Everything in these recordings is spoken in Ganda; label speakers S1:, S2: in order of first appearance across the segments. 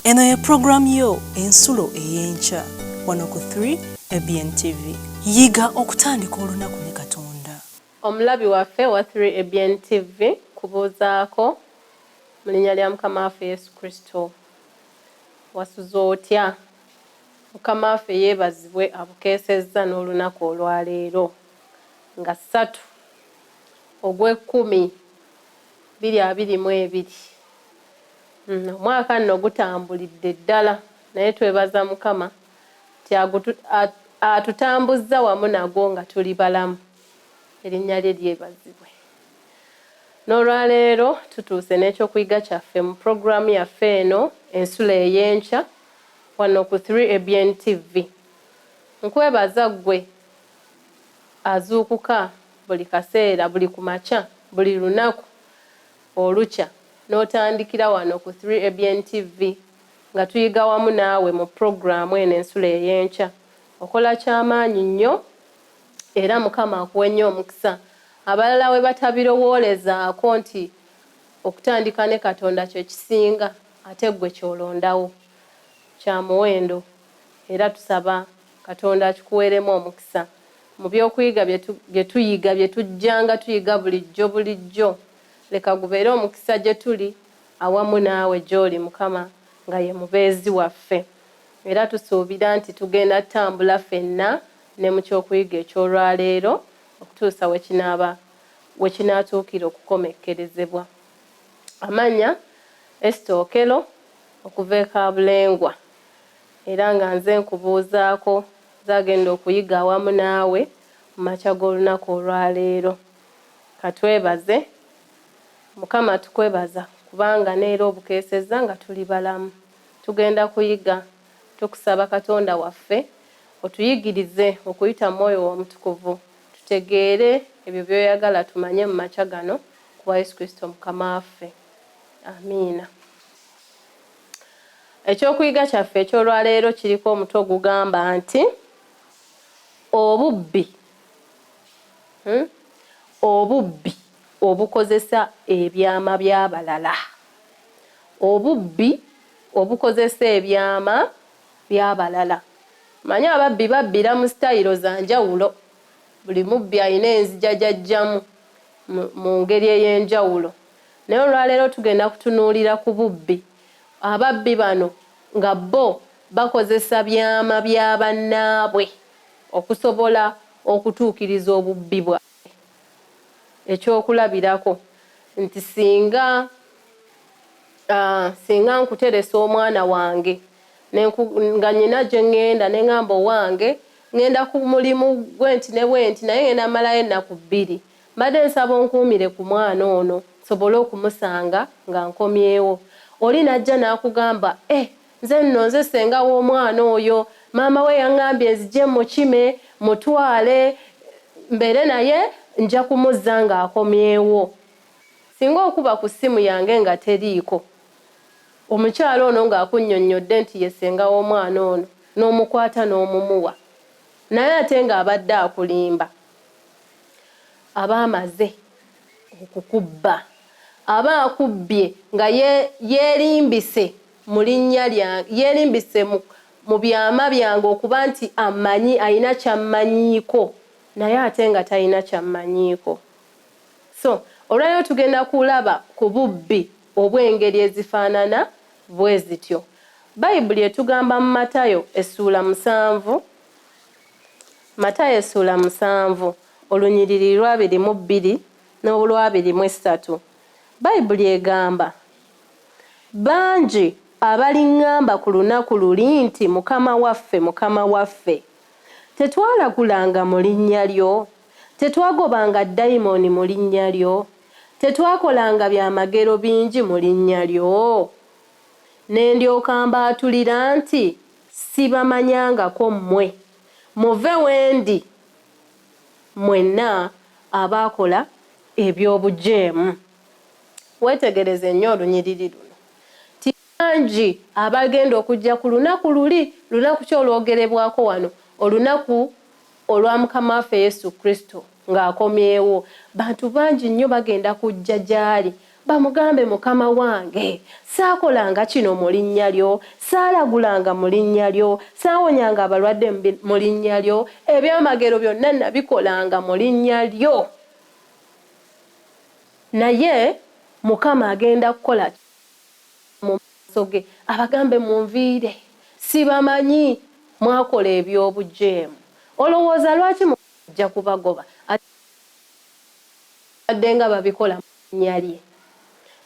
S1: Eno ye pulogulaamu yo Ensulo ey'Enkya wano ku 3 ABN TV. Yiga okutandika olunaku ne Katonda.
S2: Omulabi waffe owa 3 ABN TV nkubuuzaako mu linnya lya Mukama waffe Yesu Kristo. Wasuze otya? Mukama waffe yeebazibwe abukeesezza n'olunaku olwaleero nga ssatu ogw'ekkumi 2022. Omwaka nno gutambulidde ddala naye twebaza Mukama nti atutambuzza wamu nagwo nga tuli balamu. Erinnya lye lyebazibwe. N'olwaleero tutuuse n'ekyokuyiga kyaffe mu pulogulaamu yaffe eno Ensulo Ey'enkya wano ku 3ABN TV. Nkwebaza ggwe azuukuka buli kaseera, buli ku makya, buli lunaku olukya n'otandikira wano ku 3ABN TV nga tuyiga wamu naawe mu pulogulaamu eno Ensulo Ey'enkya. Okola ky'amaanyi nnyo era Mukama akuwe nnyo omukisa. Abalala we batabirowoolezaako nti okutandika ne Katonda kye kisinga ate ggwe ky'olondawo. Kya muwendo era tusaba Katonda akikuweeremu omukisa mu by'okuyiga bye tuyiga, bye tujjanga tuyiga bulijjo bulijjo. Leka gubeere omukisa gye tuli awamu naawe gy'oli, Mukama, nga ye Mubeezi waffe. Era tusuubira nti tugenda tutambula ffenna ne mu ky'okuyiga eky'olwa leero okutuusa we kinaaba, we kinaatuukira okukomekkerezebwa. Amannya, Esther Okello, okuva e Kabulengwa. Era nga nze nkubuuzaako, nze agenda okuyiga awamu naawe mu makya g'olunaku olwa leero. Ka twebaze. Mukama tukwebaza kubanga neera obukeesezza nga tuli balamu. Tugenda kuyiga. Tukusaba Katonda waffe otuyigirize okuyita mu Mwoyo wo Omutukuvu tutegeere ebyo by'oyagala tumanye mu makya gano ku bwa Yesu Kristo Mukama waffe. Amiina. Ekyokuyiga kyaffe eky'olwaleero kiriko omutwe ogugamba nti obubbi hmm? Obubbi obukozesa ebyama by'abalala. Obubbi obukozesa ebyama by'abalala. Mmanyi ababbi babbira mu sitayiro za njawulo. Buli mubbi alina enzigya gy'aggyamu mu ngeri ey'enjawulo. Naye olwaleero tugenda kutunuulira ku bubbi. Ababbi bano nga bo bakozesa byama bya bannaabwe okusobola okutuukiriza obubbi bwabwe. Ekyokulabirako nti singa singa nkuteresa omwana wange nga nnina gye ŋŋenda ne ŋŋamba owange ŋŋenda ku mulimu gwenti ne bwenti naye ŋŋenda mmalayo ennaku bbiri. Mbadde nsaba onkuumire ku mwana ono nsobole okumusanga nga nkomyewo. Oli n'ajja n'akugamba, Eh, nze nno nze ssenga w'omwana oyo. Maama we yaŋŋambye nzije mmukime, mmutwale mbeere naye, nja kumuzza ng'akomyewo. Singa okuba ku ssimu yange nga teriiko, omukyala ono ng'akunnyonnyodde nti ye ssenga w'omwana ono, n'omukwata n'omumuwa, naye ate ng'abadde akulimba. Aba amaze okukubba. Aba akubbye nga yeerimbise mu linnya lyange, yeerimbise mu, mu byama byange okuba nti ammanyi, alina ky'ammanyiiko, naye ate nga talina ky'ammanyiiko. So, olwaleero tugenda kulaba ku bubbi obw'engeri ezifaanana bwe zityo. Bayibuli etugamba mu Matayo essuula musanvu, Matayo essuula musanvu, olunyiriri lw'abiri mu bbiri n'olw'abiri mu essatu, Bayibuli egamba, Bangi abaliŋŋamba ku lunaku luli nti, Mukama waffe, Mukama waffe, tetwalagulanga mu linnya lyo? Tetwagobanga dayimooni mu linnya lyo? Tetwakolanga byamagero bingi mu linnya lyo? Ne ndyoka mbaatulira nti, Sibamanyangako mmwe. Muve we ndi, mmwenna abaakola eby'obujeemu. Weetegereze nnyo olunyiriri luno. Nti bangi abagenda okujja ku lunaku luli, lunaku ki olwogerebwako wano? Olunaku olwa Mukama waffe Yesu Kristo ng'akomyewo. Bantu bangi nnyo bagenda kujja gy'ali. Bamugambe, Mukama wange, saakolanga kino mu linnya lyo, saalagulanga mu linnya lyo, saawonyanga abalwadde mu linnya lyo, ebyamagero byonna nabikolanga mu linnya lyo. Naye Mukama agenda kukola mu maaso ge, abagambe, Munviire, sibamanyi, mwakola eby'obujeemu. Olowooza lwaki Mukama ajja kubagoba wadde nga babikola mu linnya lye?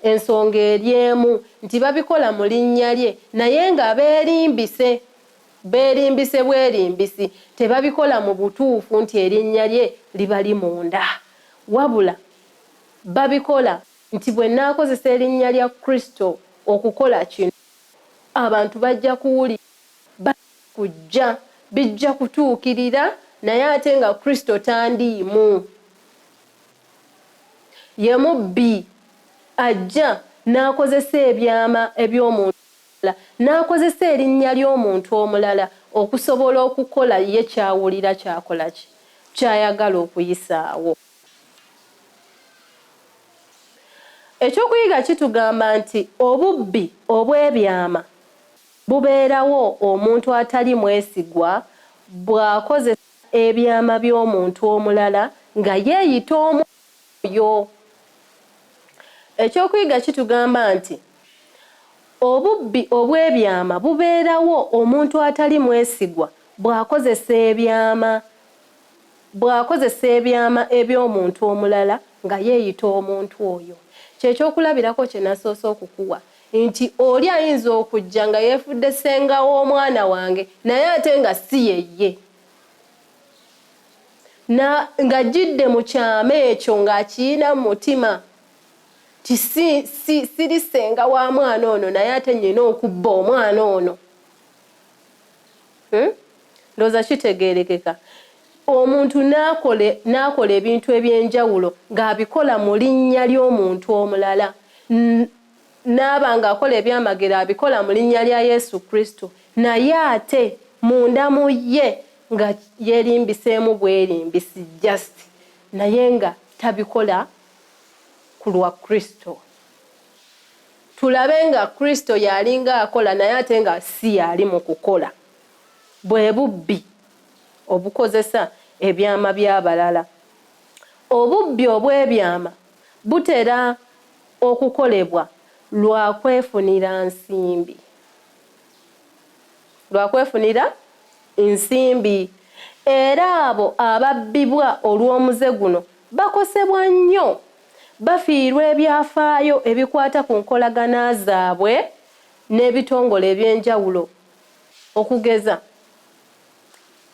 S2: Ensonga eri emu nti babikola mu linnya lye naye nga beerimbise, beerimbise bwerimbisi, tebabikola mu butuufu nti erinnya lye libali munda, wabula babikola nti bwe nnaakozesa erinnya lya Kristo okukola kino, abantu bajja kuwulira, bajja kujja, bijja kutuukirira, naye ate nga Kristo tandiimu. Ye mubbi ajja n'akozesa ebyama eby'omuntu omulala, n'akozesa erinnya ly'omuntu omulala okusobola okukola ye ky'awulira ky'akola ki? Ky'ayagala okuyisaawo. Ekyokuyiga kitugamba nti obubbi obw'ebyama bubeerawo omuntu atali mwesigwa bw'akozesa ebyama by'omuntu omulala nga yeeyita omwoyo. Ekyokuyiga kitugamba nti obubbi obw'ebyama bubeerawo omuntu atali mwesigwa bw'akozesa ebyama Bw'akozesa ebyama eby'omuntu omulala nga yeeyita omuntu oyo. Ky'ekyokulabirako kye nasoose okukuwa nti oli ayinza okujja nga yeefudde ssenga w'omwana wange naye ate nga si ye ye. Na, ng'ajjidde mu kyama ekyo ng'akiyina mu mutima nti si, si, siri ssenga wa mwana ono naye ate nnyina okubba omwana ono. Hmm? Ndowooza kitegeerekeka. Omuntu n'akola ebintu eby'enjawulo ng'abikola mu linnya ly'omuntu omulala. N'aba ng'akola ebyamagero abikola mu linnya lya Yesu Kristo, naye ate munda mu ye nga yeerimbiseemu bwerimbisi just, naye nga tabikola ku lwa Kristo. Tulabe nga Kristo y'alinga akola naye ate nga si y'ali mu kukola. Bwe bubbi obukozesa ebyama by'abalala. Obubbi obw'ebyama butera okukolebwa lwa kwefunira nsimbi. Lwa kwefunira nsimbi. Era abo ababbibwa olw'omuze guno bakosebwa nnyo. Bafiirwa ebyafaayo ebikwata ku nkolagana zaabwe n'ebitongole eby'enjawulo. Okugeza,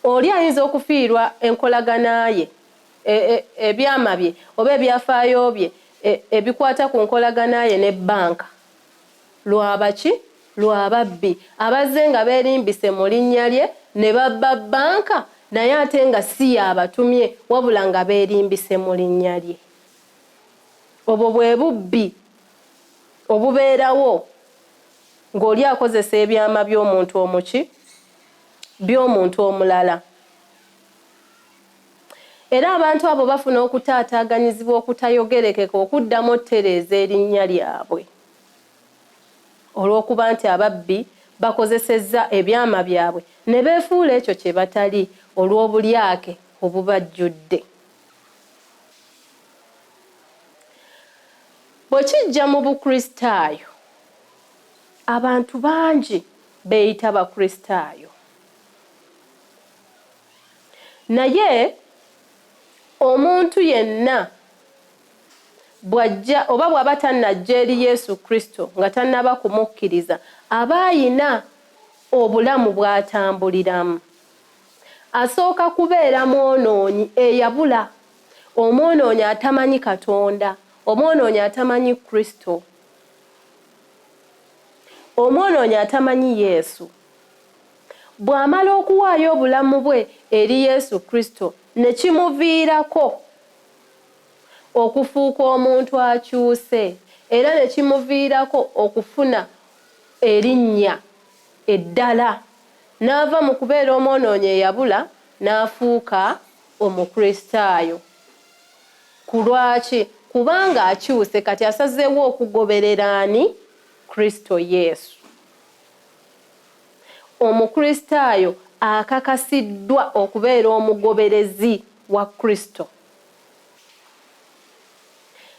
S2: oli ayinza okufiirwa enkolagana ye, ebyama bye oba ebyafaayo bye ebikwata ku nkolagana ye ne bbanka lwa baki? Lwa babbi abazze nga beerimbise mu linnya lye ne babba bbanka naye ate nga si y'abatumye wabula nga beerimbise mu linnya lye. Obwo bwe bubbi obubeerawo ng'oli akozesa ebyama by'omuntu omuki? By'omuntu omulala. Era abantu abo bafuna okutaataaganyizibwa okutayogerekeka okuddamu otereeza erinnya lyabwe. Olw'okuba nti ababbi bakozesezza ebyama byabwe ne beefuula ekyo kye batali olw'obulyake obubajjudde. Bwe kijja mu Bukristaayo, abantu bangi beeyita Bakristaayo. Naye omuntu yenna bw'ajja oba bw'aba tannajja eri Yesu Kristo nga tannaba kumukkiriza, aba ayina obulamu bw'atambuliramu. Asooka kubeera mwonoonyi eyabula, omwonoonyi atamanyi Katonda, omwonoonyi atamanyi Kristo, omwonoonyi atamanyi Yesu. Bw'amala okuwaayo obulamu bwe eri Yesu Kristo ne kimuviirako okufuuka omuntu akyuse era ne kimuviirako okufuna erinnya eddala n'ava mu kubeera omwonoonyi eyabula n'afuuka Omukristaayo. Ku lwaki? Kubanga akyuse kati asazeewo okugoberera ani? Kristo Yesu. Omukristaayo akakasiddwa okubeera omugoberezi wa Kristo.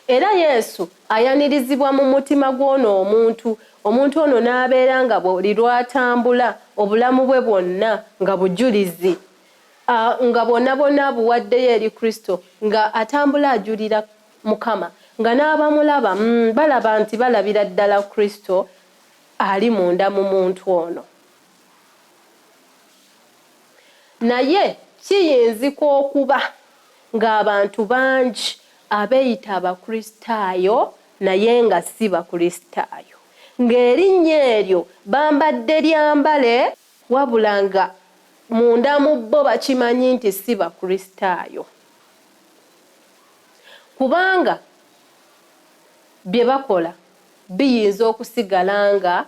S2: Era Yesu ayanirizibwa mu mutima gw'ono omuntu, omuntu ono n'abeera nga buli lw'atambula obulamu bwe bwonna nga bujulizi, nga bwonna bwonna abuwaddeyo eri Kristo, nga atambula ajulira Mukama, nga n'abamulaba balaba nti balabira ddala Kristo ali munda mu muntu ono. Naye kiyinzika okuba ng'abantu bangi abeeyita Abakristaayo naye nga si Bakristaayo, ng'erinnya eryo bambadde lyambale wabula nga munda mu bo bakimanyi nti si Bakristaayo, kubanga bye bakola biyinza okusigala nga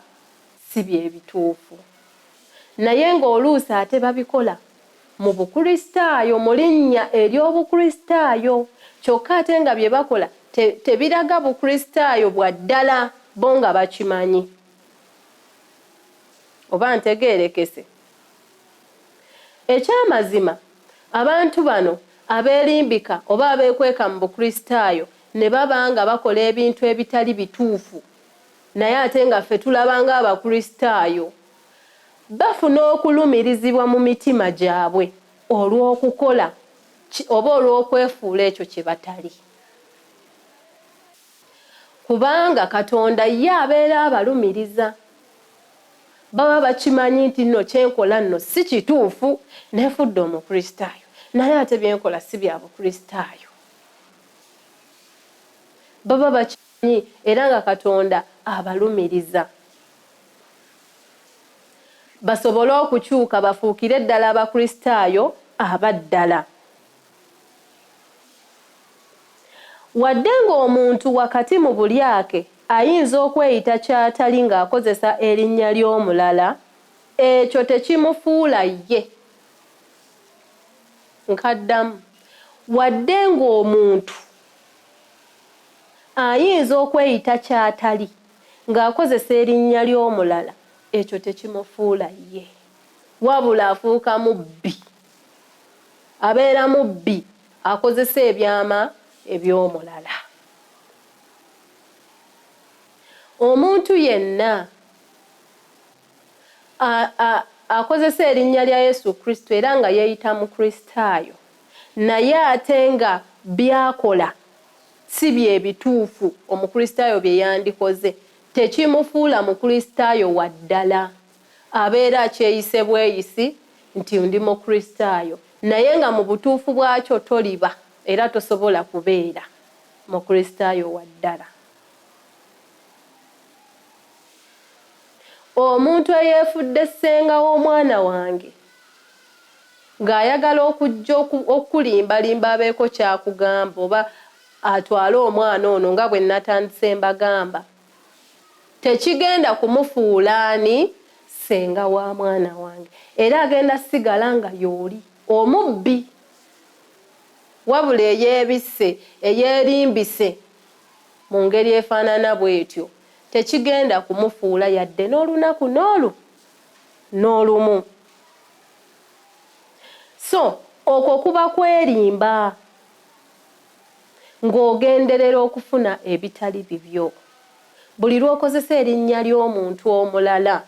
S2: si bye bituufu, naye ng'oluusi ate babikola mu Bukristaayo, mu linnya ery'Obukristaayo, kyokka ate nga bye bakola tebiraga Bukristaayo bwa ddala, bo nga bakimanyi. Oba ntegeerekese? Eky'amazima, abantu bano abeerimbika oba abeekweka mu Bukristaayo ne baba nga bakola ebintu ebitali bituufu, naye ate nga ffe tulaba ng'Abakristaayo, bafuna okulumirizibwa mu mitima gyabwe olw'okukola oba olw'okwefuula ekyo kye batali. Kubanga Katonda ye abeera abalumiriza. Baba bakimanyi nti nno kye nkola nno si kituufu, neefudde Omukristaayo, naye ate bye nkola si bya Bukristaayo. Baba bakimanyi era nga Katonda abalumiriza. Basobole okukyuka bafuukire ddala Abakristaayo aba ddala. Wadde ng'omuntu wakati mu bulyake ayinza okweyita ky'atali ng'akozesa erinnya ly'omulala, ekyo tekimufuula ye. Nkaddamu, wadde ng'omuntu ayinza okweyita ky'atali ng'akozesa erinnya ly'omulala, ekyo tekimufuula ye. Wabula afuuka mubbi. Abeera mubbi akozesa ebyama eby'omulala. Omuntu yenna a, a, akozesa erinnya lya Yesu Kristo era nga yeeyita Mukristaayo, naye ate nga by'akola si bye bituufu Omukristaayo bye yandikoze, tekimufuula Mukristaayo wa ddala. Abeera akyeyise bweyisi nti ndi Mukristaayo, naye nga mu butuufu bwakyo toliba era tosobola kubeera Mukristaayo wa ddala. Omuntu eyeefudde ssenga w'omwana wange ng'ayagala okujja okukulimbalimba abeeko ky'akugamba oba atwale omwana ono nga bwe nnatandise mbagamba, Tekigenda kumufuula ani? Ssenga wa mwana wange. Era agenda sigala nga y'oli omubbi. Wabula eyeebisse, eyeerimbise mu ngeri efaanana bw'etyo, tekigenda kumufuula yadde n'olunaku n'olu, n'olumu. So, okwo kuba kwerimba. Ng'ogenderera okufuna ebitali bibyo. Buli lw'okozesa erinnya ly'omuntu omulala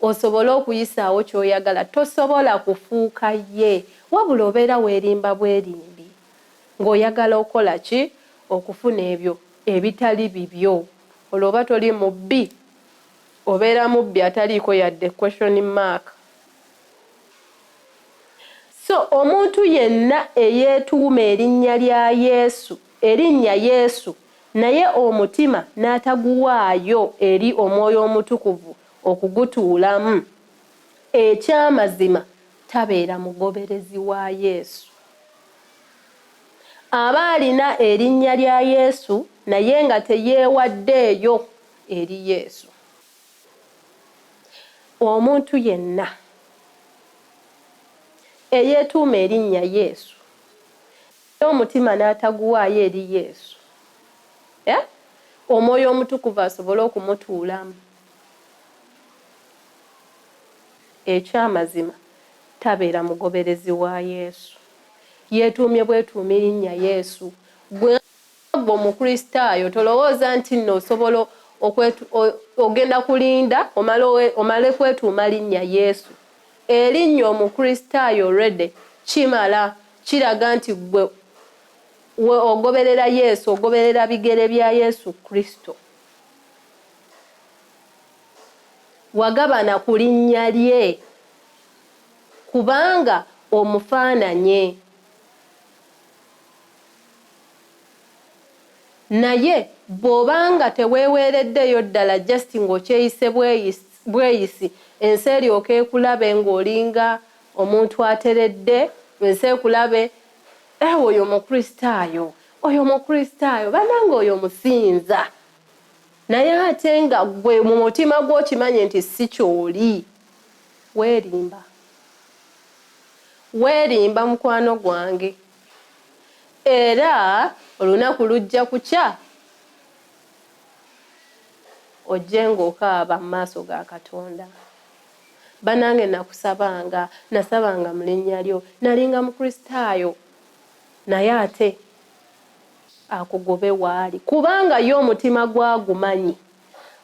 S2: osobole okuyisaawo ky'oyagala, tosobola kufuuka ye, wabula obeera weerimba bwerimbi ng'oyagala okukola ki? Okufuna ebyo ebitali bibyo. Olwo oba toli mubbi? Obeera mubbi ataliiko yadde question mark. So omuntu yenna eyeetuuma erinnya lya Yesu, erinnya Yesu, naye omutima n'ataguwaayo eri Omwoyo Omutukuvu okugutuulamu, eky'amazima tabeera mugoberezi wa Yesu. Aba alina erinnya lya Yesu naye nga teyeewaddeeyo eri Yesu. Omuntu yenna eyeetuuma erinnya Yesu, naye omutima n'ataguwaayo eri Yesu, Eh? Omwoyo Omutukuvu asobole okumutuulamu. Ekyamazima tabeera mugoberezi wa Yesu. Yeetuumye bwetuumi linnya Yesu. Gwe nga ggwe Omukristaayo tolowooza nti nno osobola ogenda kulinda omale kwetuuma linnya Yesu. Erinnya Omukristaayo already kimala kiraga nti ggwe ogoberera Yesu, ogoberera bigere bya Yesu Kristo. Wagabana ku linnya lye kubanga omufaananye. Naye bw'oba nga teweeweereddeeyo ddala just ng'okyeyise bweyisi ensi eryoke ekulabe ng'olinga omuntu ateredde, ensi ekulabe, eh oyo Mukristaayo, oyo Mukristaayo, bannange oyo musinza. Naye ate nga ggwe mu mutima gwo okimanyi nti si ky'oli. Weerimba. Weerimba mukwano gwange. Era olunaku lujja kukya ojje ng'okaaba mu maaso ga Katonda. Banange nakusabanga, nasabanga mu linnya lyo, nalinga Mukristaayo. Naye ate akugobe waali kubanga ye omutima gwe agumanyi,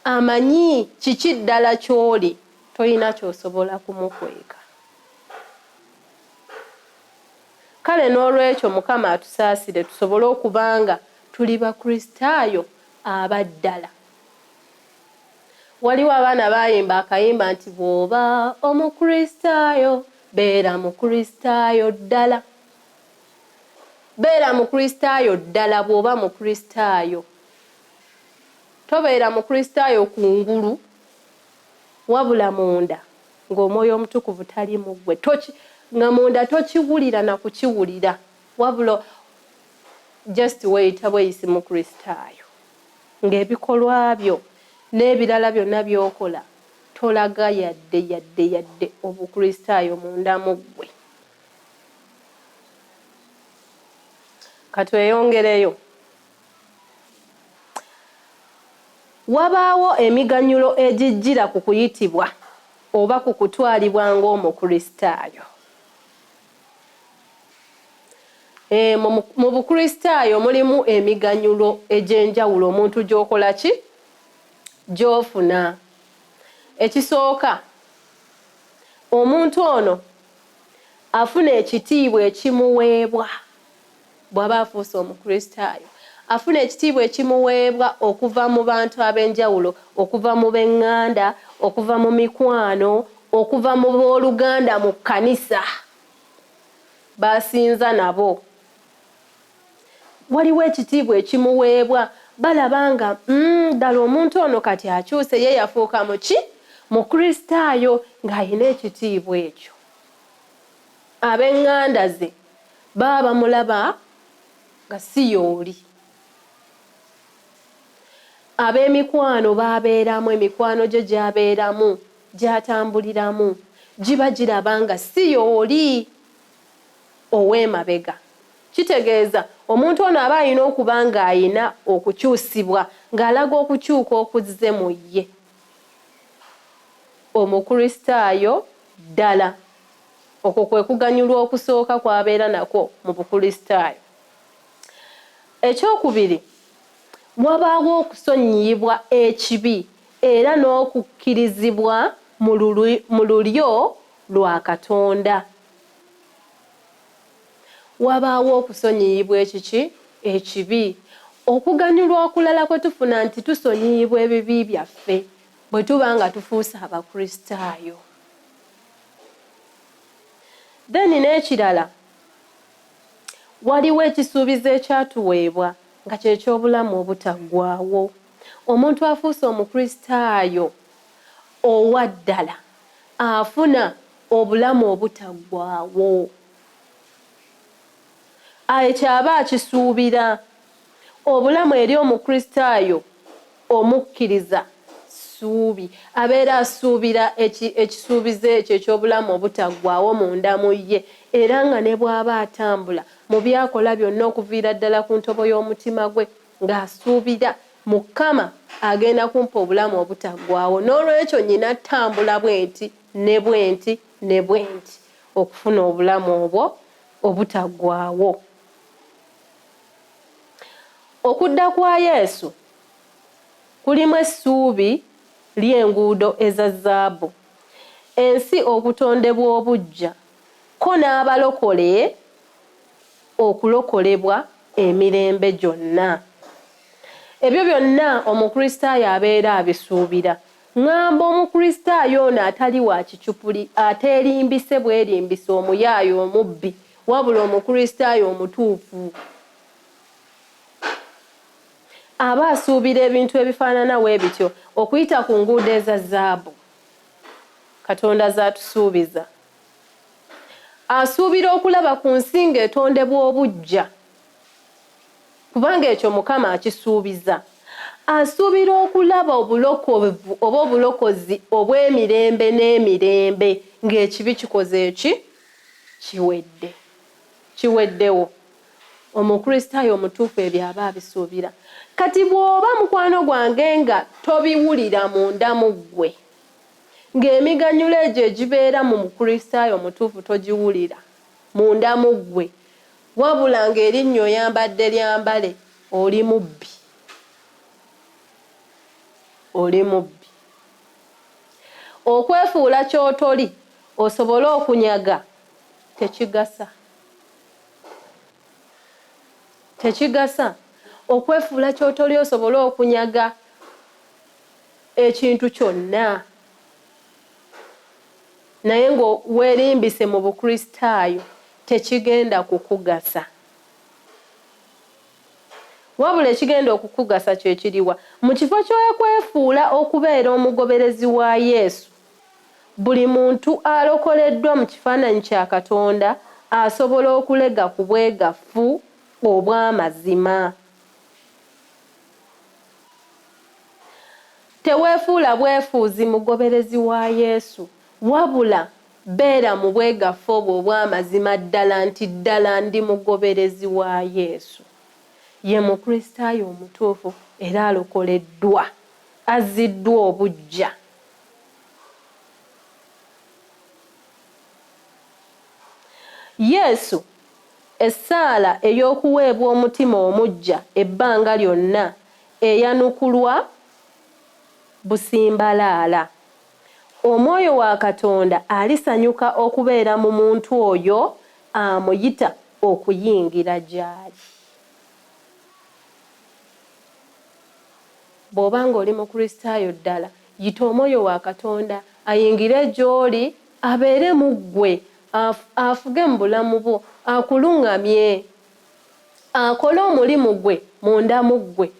S2: amanyi kiki ddala ky'oli, tolina ky'osobola kumukweka. Kale n'olwekyo Mukama atusaasire tusobole okuba nga tuli Bakristaayo aba ddala. Waliwo abaana baayimba akayimba nti bw'oba Omukristaayo beera Mukristaayo ddala. Beera Mukristaayo ddala bw'oba Mukristaayo. Tobeera Mukristaayo ku ngulu, wabula munda ng'Omwoyo Omutukuvu tali mu ggwe. Toki, nga munda tokiwulira na kukiwulira, wabula just weeyita bweyisi Mukristaayo. Ng'ebikolwa byo n'ebirala byonna by'okola tolaga yadde, yadde, yadde Obukristaayo munda mu ggwe. Katweyongereyo. Wabaawo emiganyulo egijjira ku kuyitibwa oba ku kutwalibwa ng'Omukristaayo. E, mu Bukristaayo mulimu emiganyulo egy'enjawulo omuntu gy'okola ki? Gy'ofuna. Ekisooka, omuntu ono Afuna ekitiibwa ekimuweebwa bw'aba afuuse Omukristaayo. Afuna ekitiibwa ekimuweebwa okuva mu bantu ab'enjawulo, okuva mu b'eŋŋanda, okuva mu mikwano, okuva mu b'oluganda mu kkanisa b'asinza nabo. Waliwo ekitiibwa ekimuweebwa. Balaba nga, mm, ddala omuntu ono kati akyuse, ye yafuuka muki? Mukristaayo, ng'alina ekitiibwa ekyo. Ab'eŋŋanda ze baba bamulaba nga si y'oli. Ab'emikwano b'abeeramu, emikwano gye gy'abeeramu, gy'atambuliramu, giba giraba nga si y'oli ow'emabega. Kitegeeza, omuntu ono aba alina okuba ng'alina okukyusibwa, ng'alaga okukyuka okuzze mu ye. Omukristaayo ddala. Okwo kwe kuganyulwa okusooka kw'abeera nakwo mu Bukristaayo. Eky'okubiri, wabaawo okusonyiyibwa ekibi era n'okukkirizibwa mu lulyo lwa Katonda. Wabaawo okusonyiyibwa ekiki? Ekibi. Okuganyulwa okulala kwe tufuna nti tusonyiyibwa ebibi byaffe bwe tuba nga tufuuse Abakristaayo. Then n'ekirala, waliwo ekisuubizo ekyatuweebwa nga kye ky'obulamu obutaggwaawo. Omuntu afuuse Omukristaayo owa ddala afuna obulamu obutaggwaawo. Ekyo aba akisuubira. Obulamu eri Omukristaayo omukkiriza ssuubi. Abeera asuubira eki, ekisuubizo ekyo eky'Obulamu Obutaggwaawo munda mu ye. Era nga ne bw'aba atambula, mu by'akola byonna okuviira ddala ku ntobo y'omutima gwe, ng'asuubira Mukama agenda kumpa obulamu obutaggwaawo, n'olwekyo nnyina ttambula bwenti ne bwenti ne bwenti okufuna obulamu obwo obutaggwaawo. Okudda kwa Yesu kulimu essuubi ly'enguudo eza zaabu, ensi okutondebwa obuggya, ko n'abalokole okulokolebwa emirembe gyonna. Ebyo byonna Omukristaayo abeera abisuubira. Ŋŋamba Omukristaayo ono atali wa kicupuli, ateerimbise bwerimbise, omuyaaye, omubbi, wabula Omukristaayo omutuufu aba asuubira ebintu ebifaanana bwe bityo, okuyita ku nguudo eza zaabu Katonda z'atusuubiza. Asuubira okulaba ku nsi ng'etondebwa obuggya, kubanga ekyo Mukama akisuubiza. Asuubira okulaba obulokovu oba obulokozi obw'emirembe n'emirembe ng'ekibi kikoze ki? Kiwedde. Kiweddewo. Omukristaayo omutuufu ebyo aba abisuubira. Kati bw'oba mukwano gwange nga tobiwulira munda mu ggwe, Ng'emiganyulo egyo egibeera mu Mukristaayo omutuufu togiwulira munda mu ggwe, wabula ng'erinnya oyambadde lyambale, oli mubbi. Oli mubbi. Okwefuula ky'otoli osobole okunyaga tekigasa. Tekigasa okwefuula ky'otoli osobole okunyaga. Ekintu kyonna, naye nga weerimbise mu Bukristaayo, tekigenda kukugasa. Wabula ekigenda okukugasa kye kiriwa? Mu kifo ky'okwefuula okubeera omugoberezi wa Yesu, buli muntu alokoleddwa mu kifaananyi kya Katonda asobola okulega ku bwegaffu obw'amazima. Teweefuula bwefuuzi mugoberezi wa Yesu, wabula beera mu bwegaffe obwo obw'amazima ddala nti ddala ndi mugoberezi wa Yesu. Ye Mukristaayo omutuufu era alokoleddwa, azziddwa obuggya. Yesu, essaala ey'okuweebwa omutima omuggya ebbanga lyonna eyanukulwa busimbalaala. Omwoyo wa Katonda alisanyuka okubeera mu muntu oyo amuyita okuyingira gy'ali. Bw'oba ng'oli Mukristaayo ddala, yita Omwoyo wa Katonda ayingire gy'oli, abeere mu ggwe, afuge mu bulamu bwo, akuluŋŋamye. Akole omulimu gwe munda mu ggwe,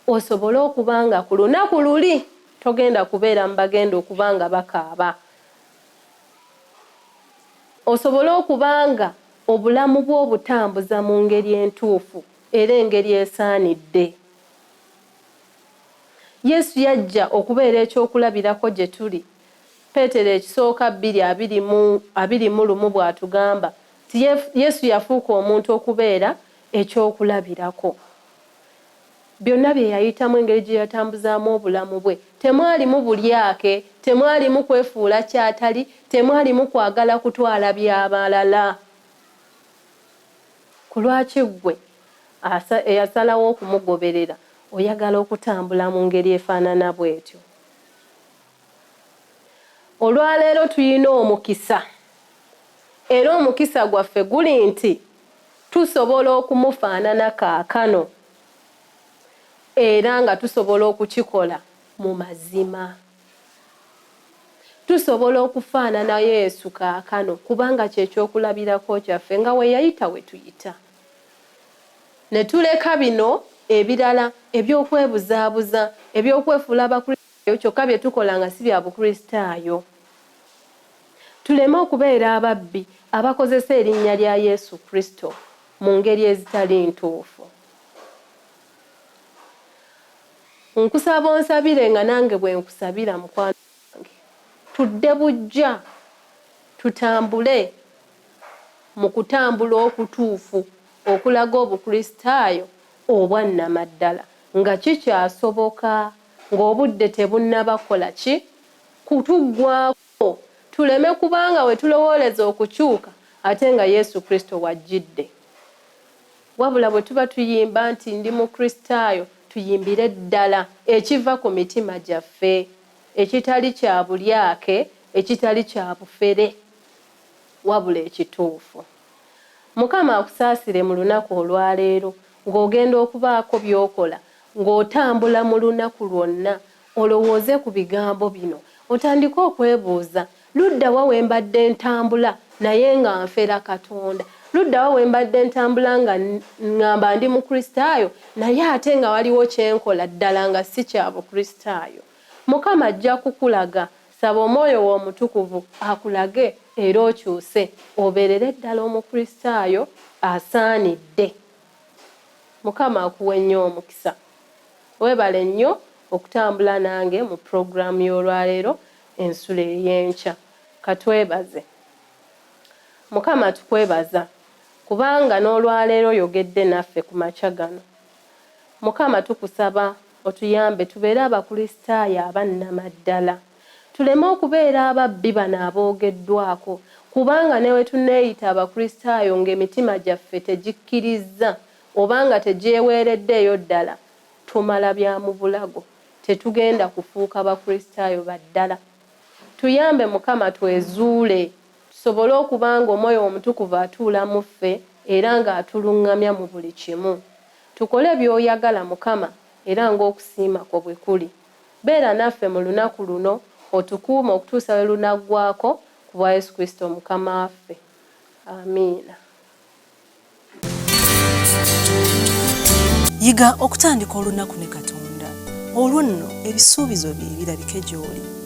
S2: osobole okuba nga ku lunaku luli togenda kubeera mu bagenda okuba nga bakaaba. Osobole okuba nga obulamu bwo obutambuza mu ngeri entuufu era engeri esaanidde. Yesu yajja okubeera ekyokulabirako gye tuli. Peetero ekisooka bbiri abiri mu lumu bw'atugamba nti Yesu yafuuka omuntu okubeera ekyokulabirako. Byonna bye yayitamu, engeri gye yatambuzaamu obulamu bwe, temwalimu bulyake, temwalimu kwefuula ky'atali, temwalimu kwagala kutwala bya balala. Ku lwaki ggwe eyasalawo okumugoberera oyagala okutambula mu ngeri efaanana bw'etyo? Olwaleero tulina omukisa, era omukisa gwaffe guli nti tusobola okumufaanana kaakano, era nga tusobola okukikola mu mazima. Tusobola okufaanana Yesu kaakano kubanga kye kyokulabirako kyaffe, nga we yayita we tuyita. Ne tuleka bino ebirala eby'okwebuzaabuza, eby'okwefuula Abakristaayo. Kyokka bye tukola nga si bya Bukristaayo. Tuleme okubeera ababbi abakozesa erinnya lya Yesu Kristo mu ngeri ezitali ntuufu. Nkusaba onsabire nga nange bwe nkusabira mukwano gwange. Tudde buggya, tutambule mu kutambula okutuufu okulaga Obukristaayo obwannamaddala nga kikyasoboka ng'obudde tebunnaba kukola ki kutuggwaako tuleme kubanga we tulowooleza okukyuka ate nga Yesu Kristo wajjidde. Wabula bwe tuba tuyimba nti ndi Mukristaayo tuyimbire ddala ekiva ku mitima gyaffe ekitali kya bulyake ekitali kya bufere wabula ekituufu. Mukama akusaasire mu lunaku olwaleero ng'ogenda okubaako by'okola ng'otambula mu lunaku lwonna olowooze ku bigambo bino otandike okwebuuza ludda wa we mbadde ntambula naye nga nfera Katonda ludda wa we mbadde ntambula nga ŋŋamba ndi Mukristaayo naye ate nga waliwo kye nkola ddala nga si kya Bukristaayo. Mukama ajja kukulaga Saba Omwoyo we Omutukuvu akulage era okyuse obeerere ddala Omukristaayo asaanidde. Mukama akuwe nnyo omukisa. Weebale nnyo okutambula nange mu pulogulaamu y'olwaleero Ensulo ey'Enkya. Katwebaze. Mukama tukwebaza kubanga n'olwaleero oyogedde naffe ku makya gano. Mukama tukusaba otuyambe tubeere Abakristaayo aba nnamaddala. Tuleme okubeera ababbi bano aboogeddwako, kubanga ne bwe tuneeyita Abakristaayo nga emitima gyaffe tegikkirizza oba nga tegyeweereddeeyo ddala, tumala bya mu bulago. Tetugenda kufuuka Bakristaayo ba ddala. Tuyambe, Mukama, twezuule, tusobole okuba nga Omwoyo Omutukuvu atuula mu ffe era nga atuluŋŋamya mu buli kimu. Tukole by'oyagala, Mukama, era ng'okusiima kwo bwe kuli. Beera naffe mu lunaku luno, otukuume okutuusa lwe lunaggwaako, ku bwa Yesu Kristo Mukama waffe. Amiina.
S1: Yiga okutandika olunaku ne Katonda, olwo nno ebisuubizo bye birabike gy'oli.